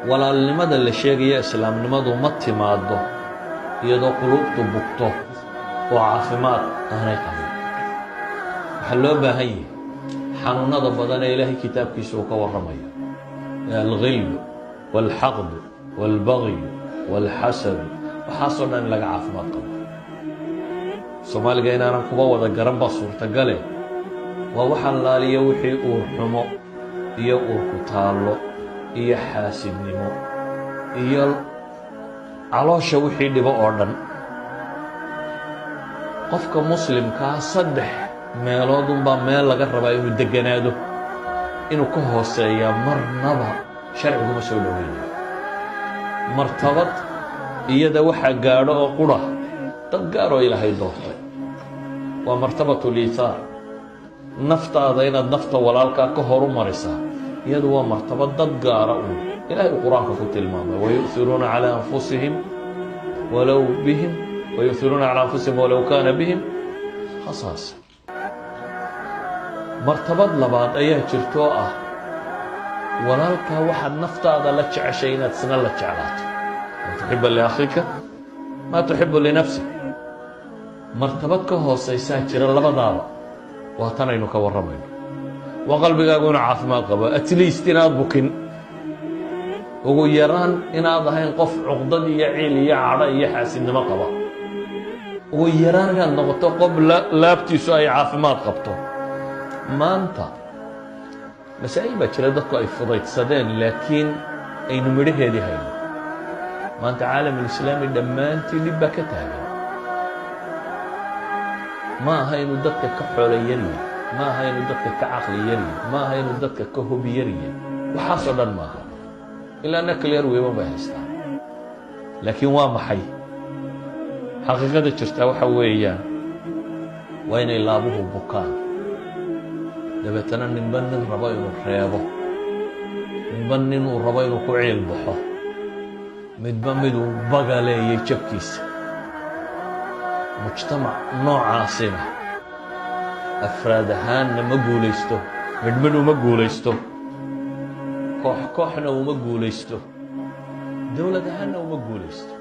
Walaalnimada la sheegaya, islaamnimadu ma timaado iyadoo quluubtu bugto oo caafimaad aanay qabin. Waxaa loo baahan yahay xanuunada badan ee Ilaahay kitaabkiisa uu ka warramayo, الغل والحقد والبغي والحسد, waxaasoo dhan in laga caafimaad qabo. Soomaaliga inaanan kuba wada garan baa suurtagale. Waa waxaan laaliya wixii uur xumo iyo uurku taallo iyo xaasidnimo iyo caloosha wixii dhibo oo dhan. Qofka muslimkaa saddex meelood unbaa meel laga rabaa inuu degganaado. Inuu ka hooseeyaa marnaba sharciguma soo dhoweynayo. Martabad iyada waxaa gaadho oo qura dad gaaroo Ilaahay doortay, waa مرتبة الإيثار. Naftaada inaad nafta walaalkaa ka horu marisaa, iyadu waa martabad dad gaara uun Ilahay uu Qur-aanka ku tilmaamay: ويؤثرون على أنفسهم ولو بهم ويؤثرون على أنفسهم ولو كان بهم خصاصة. Martabad labaad ayaa jirtoo ah walaalkaa waxaad naftaada la jeceshay inaad isna la jeclaato, أن تحب لأخيك ما تحب لنفسك. Martabad ka hoosaysaa jira labadaaba, waa tan aynu ka warramayno. Waa qalbigaagu inuu caafimaad qabo, at least inaad bukin, ugu yaraan inaad ahayn qof cuqdad iyo ciil iyo cadho iyo xaasidnimo qaba, ugu yaraan inaad noqoto qof laabtiisu ay caafimaad qabto. Maanta masaa'il baa jira dadku ay fudaydsadeen, laakiin aynu midhaheedii hayno. Maanta caalamulislaami dhammaantii dhib baa ka taagan. Ma aha inuu dadka ka xoolo yaryahy, ma aha inuu dadka ka caqli yaryahy, ma aha inuu dadka ka hobi yaryahy, waxaasoo dhan maaha, ilaa nuclear weapon bay haystaan. Laakiin waa maxay xaqiiqada jirtaa? Waxa weeyaan waa inay laabuhu bukaan, dabeetana ninba nin rabo inuu reebo, ninba nin uu rabo inuu ku ciil baxo, midba miduu bagaleeyay jabkiisa. Mujtamac noocaasina afraad ahaanna ma guulaysto, midhmidh uma guulaysto, koox kooxna uma guulaysto, dowlad ahaanna uma guulaysto.